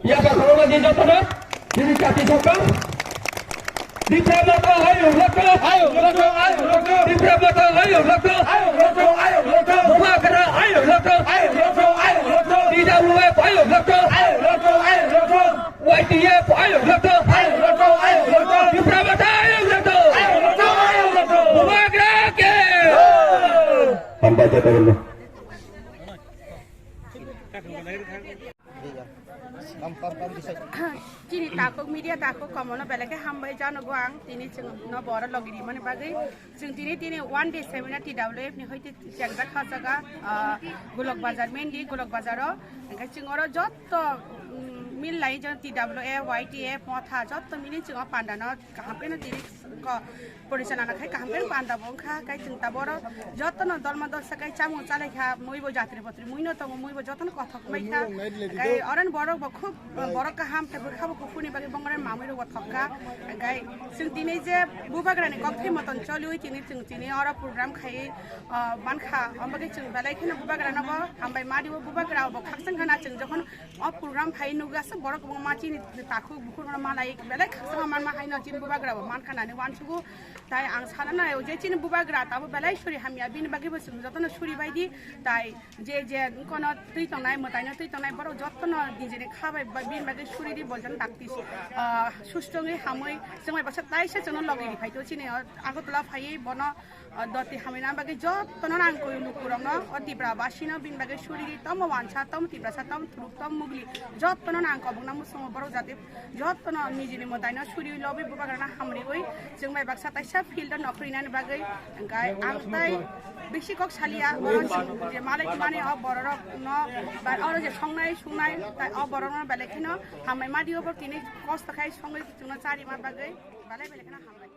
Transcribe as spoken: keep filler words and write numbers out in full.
Yaka khorokma di jotono, dini chati sokang. Tipra mata ayung lakto. Ayung lakto, ayung lakto. Tipra mata ayung lakto. Ayung lakto, ayung lakto. Bubagra ayung lakto. Ayung lakto, ayung lakto. T W F ayung lakto. Ayung lakto, ayung lakto. Y T F ayung lakto. Ayung lakto, ayung lakto. Tipra mata ayung lakto. Ayung lakto, ayung lakto. Bubagra ke. Hambai jai. Chini takhuk media takhuk komono belai khe hambai janogo ang tini chwng no boro logi rimani bagwi. Chwng tini tini one day seminar T W F ni hoite chengjak kha jaga, ah, Golok Bazar, mainly Golok Bazar o. Hwnkhe chwng oro jotto, mm, mil lai jang T W F, Y T F, Motha jotto mili chwng o panda no kaham khe no tini ko Porichalana khai kaham khe panda bo wngkha, kai chwng taboro jotono dolma dolsa kai chamung chalai kha, muibo jatri botri muino tongo, muibo jotono kothok mai kha. Kai oran borok bo khub borok kaham tei bwkha bo kuphurni bagwi bongre mamui rok thok kha. Kai chwng tini je bubagrani kok thai moton choliwi tini chwng tini oro program khai, ah, mankha, omo bagwi chwng belai kheno bubagrano bo hambai ma dio, bubagra bo khakchang khana chwng jokhon o program phai nukjak se borok kwbangma chini takhuk bukhuk rok malai belai khakchangma manma hai no chini bubagra bo mankha nani uansukgo. Tai ang sana nai je chini bubagra tabo belai suri hamya bini bagwi bo chwng jotono suri bai di. Tai je je kono twi tongnai mwtai no twi tongnai borok jotono nijini kha bai ba bini bagwi suri di bo jon dakti, ah, sustongwi hamwi chwngbai baksa taisa chwngno logi ri phai to chini o Agartala phaiwi bono O doti hamina bagwi jotono nang koi lukurokno o Tipra basino bini bagwi suri di tomo wansa tomo Tiprasa tomo thuruk tomo mugli jotono nang kobokna musungo borok jati jotono nijini mwtaino suri lobi bubagrana hamriwi chwng bai baksa taisa field o nokhrinani bagwi hwnkhe ang tai bisi kok salia oro je malai mani o bororokno ba oro je songnai sungnai tai o borokno belai kheno hambai madi obo tini kosto khai songwi chwngno charima bagwi belai belai kheno hambai.